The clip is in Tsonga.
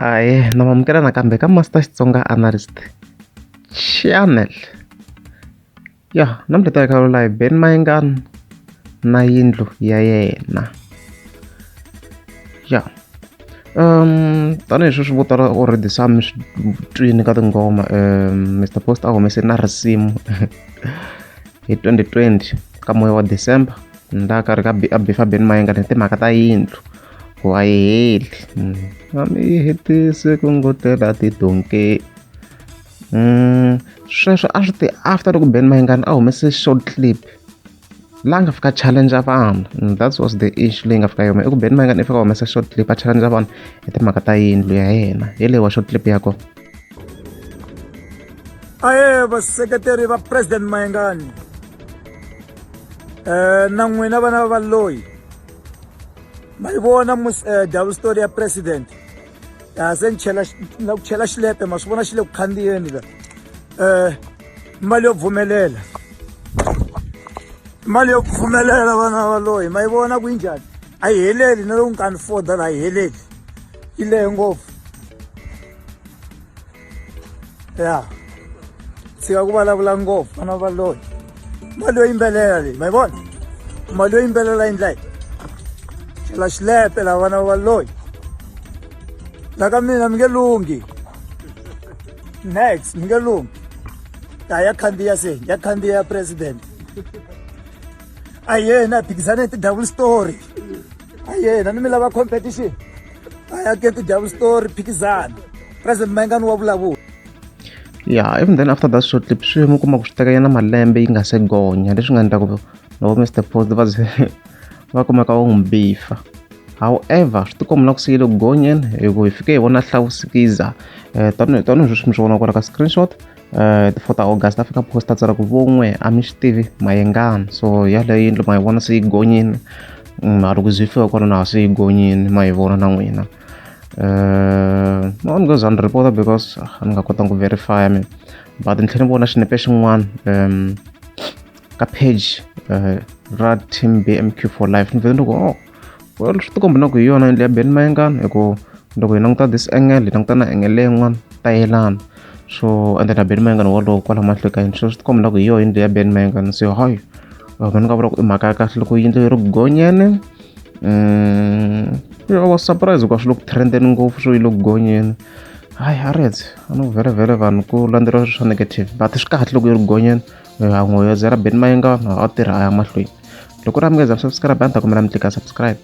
Ahee na mi amukela nakambe ka Master Xitsonga Analyst channel ya namuntlha hi ta hi kha hi Benny Mayengani na yindlu ya yena ya tanihi sweswi vo tala already se a mi swi twini ka tinghoma Mister Post a humese na risimu hi 2020 ka moya wa December la karhi ka a bifa Benny Mayengani hi timhaka ta yindlu ku a yi heli a mi yi hetisi ku ngotela tidonki sweswo a swi ti after loko Benny Mayengani a humese short clip la nga fika challenge vanhu that was the issue leyi nga fika yona i ku Benny Mayengani i fika humesa short clip a challenge vanhu hi timhaka ta yindlu ya yena hi leyi wa short clip ya kona. Ahee vaseketeri va president Mayengani na n'wina vana va Valoyi ma yi vona mus double story ya president ya se ni chela na ku chela xilepe ma swi vona xi le ku khandziyeni la mali yo pfumelela mali yo pfumelela vana va Valoyi ma yi vona ku yi njhani a yi heleli na loko ni ka ni foda la a yi heleli yi lehe ngopfu ya tshika ku vulavula ngopfu vana va loyi mali yo yimbelela leyi ma yi vona mali yo yimbelela yi ndla yi chela xilepe la vana va loyi la ka mina mi nge lunghi next mi nge lunghi ya ya khandziya se ya khandziya ya president a yena phikizana hi ti-double story a yena ni mi lava competition a ya ke ti-double story phikizana president Mayengani wa vulavula. Ya even then after that short clip swi mi kuma ku swi teka nyana malembe yi nga se gonya leswi nga endla ku na vo Mister Post va ze va kumeka va n'wi bifa however swi tikomba na ku se yi le ku gonyeni hi ku hi fike hi vona hlawusikiza tanihi tanihi sweswi mi swi vona kwala ka screenshot ti 4 ta August a fika post a tsala ku von'we a mi swi tivi Mayengani so yaleyo yindlu ma yi vona se yi gonyini a loko ze yi fika kwala na se yi gonyini ma yi vona na n'wina no ni nga za ni report because a ni nga kotanga ku verify mina but ni tlhela ni vona xinepe xin'wana ka page ra team B_M_Q for life ni vhele ni ku oh well swi tikomba na ku hi yona yindlu ya Benny Mayengani hi ku loko hi languta this angle hi languta na angle leyin'wana ta yelana so and then na Benny Mayengani wolowo kwala mahlweni ka yindlu so swi tikomba na ku hi yona yindlu ya Benny Mayengani se hayi ni nga vula ku i mhaka ya kahle loko yindlu yi ri ku gonyeni I was surprised hikuva swi le ku trend-eni ngopfu swo yi le ku gonyeni hayi a ri a ni ku vhele vanhu ku landzeriwa swilo swa negative but swi kahle loko yi ri gonyeni ha n'wi hoyozela Benny Mayengani a tirha a ya mahlweni loko ri amukeza subscribe a ni ta kombela mi tlika subscribe.